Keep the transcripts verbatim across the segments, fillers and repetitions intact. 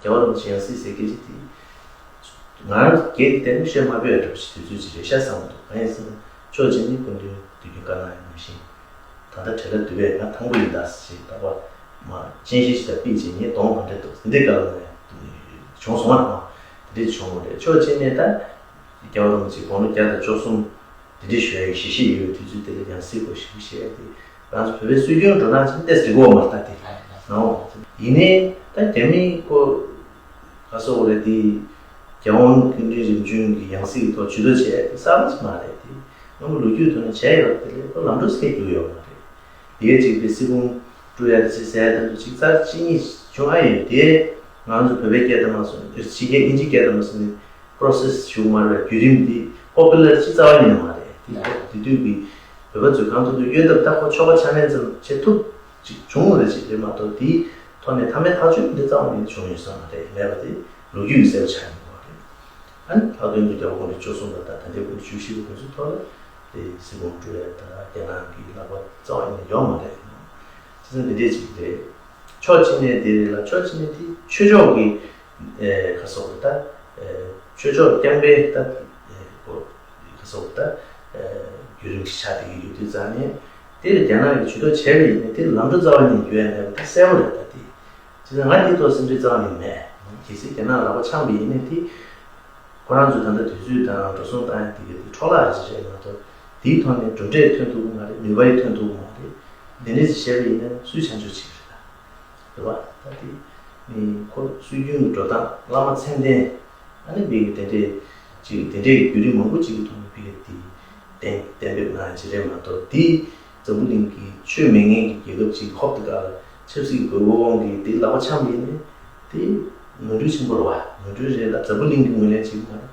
རྒྱལ་བ་རིན་པོ་ཆེ་ཡང་སྲིད་ཟེར་སྐད་ཆ་དེ། ང་རང་སྒེར་གྱི་གཏན་ནས་བཤད་མ་ཕོད་ཡ་འདྲ་པོ་ཞིག་དུས་ཚོད་ཅིག་རེད་ཤག་བསམ་གྱི་འདུག་གང་ཡིན་ཟེར་ན་ཕྱོགས་གཅིག་ནས་སྐུ་མདུན་དུས་རྒྱུན་བཀའ་གནང་ཡ་ནང་བཞིན། ད་ལྟ་བྲེལ་བ་འདུག་པས་ང་དང་པོ་ཡིན་ད་ཟེར་ཞིག་ད་པ་མ་སྤྱན་ཤེལ་ཞིག་ད་ཕུད་ཅིག་ངས་གདོང་ག་འདྲ་འདུག་འདི་འདྲའི་བཀའ་གནང་ཡ་བྱུང་སོང་བ་དང་། འདི་འདྲ་བྱུང་བ་རེད། ཕྱོགས་གཅིག་ནས་ད་རྒྱལ་བ་རིན་པོ་ཆེ་དགུང་ལོ་བརྒྱ་དང་བཅུ་གསུམ། འདི་འདྲ་ཞུ་ཡ་གི་ཞལ་བཞེས་ཡོད་པའི་དུས་ཚོད་དེ་ལ་ཡང་སྲིད་སྐོར་ཞིབ་ཞིབ་བཤད་དེ་རང་ཚོ་བོད་པའི་སྲོལ་རྒྱུན་འགྲོ་སྟངས་ཅིག་ཏོག་ཙམ་རིག་པ་མ་རྟགས་དེ་ནའོ། ཡིན་ནའི་ད་རྒྱ་མིའི་སྐོར་ག་སོགས་རེད་དེ། རྒྱལ་དབང་སྐུ་ཕྲེང་རིམ་བྱོན་གྱི་ཡང་སྲིད་ཐོག་ཇུས་གཏོགས་བྱས་ཏེ་གསར་པ་ཞིག་མ་རེད་དེ། སྔོན་མ་ལོ་རྒྱུས་ཐོག་ནས་བྱས་ཡོད་པ་དེ་ལས་ཁོ་ལམ་འགྲོ་ཟེར་རྒྱུ་ཡོད་མ་རེད། དེ་གའི་གཅིག་པའི་སྲིད་ཁུངས་སྤྲོད་ཡ་དེ་ཅིག་ཟེར་ཡ་དེ་ཚོ་ཅིག་རྩར་གཅིག་གཉིས་བྱུང་ཨ་ཡོད་དེ། ང་ཚོ་བོད་པའི་སྐད་དང་མ་སོང་ཕྱི་རྒྱལ་དབྱིན་ཇིའི་སྐད་དང་མ་སོང་ནས། process ཞུགས་མ་རེད། བརྒྱུད་རིམ་འདི་པོ་པུ་ལར་ཅིག་རྩ་བ་ཉིད་ནས་མ་རེད། དེ་དེ་དུས་ཀྱི་བོད་པ་ཚོས་གང་ཐུབ་ཐུབ་གཡོལ་ཐབས་ད་ཁོ་ཆོ་ག་ཆ་མེད་ཙམ་བྱེད་ཐུབ་ཅིག་བྱུང་བ་རེད་ཅིག་རེད་མ་གཏོགས་དེའི་ཐོག་ནས་མཐའ་མའི་ཐག་གཅོད་འདི་རྩ་བ་ཉིད་ནས་བྱུང་ཡོད་ས་མ་རེད། མེད་པ་དེ་ལོ་རྒྱུས་ཀྱིས་གསལ་པོ་ཆགས་ཡོད་པ་རེད། ཨ་ནི་ལྷག་དོན་དུ་རྒྱལ་བ་སྐུ་ཕྲེང་བཅུ་གསུམ་པ་དང་ད་ལྟའི་སྐུ་ཕྲེང་བཅུ་བཞི་པ་དེ་ཚོའི་ཐོག་ལ་དེ་སྲིད་ཁུངས་སྤྲོད་ཡ་ད་རྒྱ་ནག་གི་ལག་པ་རྩ་བ་ཉིད་ནས་ཡོད་མ་རེད། བྱས་ཙང་འདི་འདྲས་ཅིག་རེད། ཕྱོགས་གཅིག་ནས་དེ་རེད་ལ་ཕྱོགས་གཅིག་ནས་དེ་ཆོས་ཕྱོགས་ཀྱི་ཨེ་ག་སོགས་རེད་ད། ཨེ་ཆོས་ཕྱོགས་རྐྱང་པའི་ད་ཨེ་གོ་ག་སོགས་རེད་ད། ཨེ་བརྒྱུད་རིམ་ཞིག་ཆགས་བསྡད་ཀྱི་ཡོད་དུས་ཙང་ནས་དེ་ལ་རྒྱ་ནག་གིས་ཇུས་གཏོགས་བྱས་པ་ཡིན་ན་དེ་ལམ་འགྲོ་རྩ་བ་ཉིད་ནས་བརྒྱུད་ཡ་མེད་པ་དེ་གསལ་པོ་རེད་ད་དེ། བྱས་ཙང་ང་དེའི་ཐོག་སེམས་ཁྲལ་རྩ་བ་ནས་མེད། གལ་སྲིད་རྒྱ་ནག་ལག་པ་འཆང་བ་ཡིན་ན་དེ། ཁོ་རང་ཚོས་ད་ལྟ་དུས་ཚོད་དང་འགྲོ་སོང་བཏང་ཡ་དེ་ག་དེ་འཕྲོ་བརླག་ཅིག་རེད་མ་གཏོགས་དེའི་ཐོག་ནས་གྲུབ་འབྲས་ཐོན་ཐུབ་ཀྱི་མ་རེད། ནུས་པ་ཡང་ཐོན་ཐུབ་ཀྱི་མ་རེད། འདི་འདྲ་ཞིག་བྱས་པ་ཡིན་ན་སུས་བྱང་ཆུབ་བྱེད་ཀྱི་རེད་ད། རེད་བ། ད་དེ་ནི་ཁོ་སྲོལ་རྒྱུན་གྱི་འགྲོ་སྟངས་བླ་མ་མཚན་ལྡན་ཨ་ནི་མི་གི་དེ་འདྲས་ཅིག་དེ་འདྲས་ཀྱི་བརྒྱུད་རིམ་མང་པོ་ཅིག་གི་ཐོག་ནས་མི་གི་དེ་གཏན་གཏན་འབེབས་གནང་ཡ་ཅིག་རེད་མ་གཏོགས་དེ་འཛམ་བུ་གླིང་གི་ཆོས་མེད་མཁན་གྱི་རྒྱལ་ཁབ་ཅིག་ཧོབ་ཏེ་ག་ལ་ཆབ་སྲིད་ཀྱི་དགོས་མཁོ་དབང་གིས་དེ་ལག་པ་འཆང་བ་ཡིན་ན་དེ། ནོར་འཁྲུལ་ཆེན་པོ་རེད་བ། ནོར་འཁྲུལ་རེད་ལ་འཛམ་བུ་གླིང་གིས་ངོས་ལེན་བྱེད་ཀྱི་མ་རེད།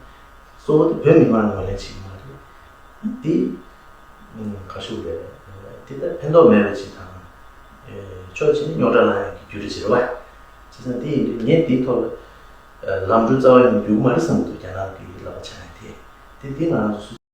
གཙོ་བོ་དེ་བོད་མི་མང་ངོས་ལེན་བྱེད་ཀྱི་མ་རེད། དེ་ག་ཤུགས་རེད། དེ་ལྟར་ཕན་ཐོགས་མེད་པ་ཅིག་དང་། ཕྱོགས་གཅིག་ནས་རྙོག་དྲ་ལངས་ཡག་གི་རྒྱུ་རེད་ཟེར་བ། བྱས་ཙང་དེ་ཡིན་དུས་ངས་དེའི་ཐོག་ལ་ལམ་འགྲོ་རྩ་བ་ནས་འགྱུར་གྱི་མ་རེད་བསམ་གྱི་འདུག་རྒྱ་ནག་གི་ལག་པ་འཆང་ཡག་དེ། དེ་དེ་ང་རང་ཚོ་སུ།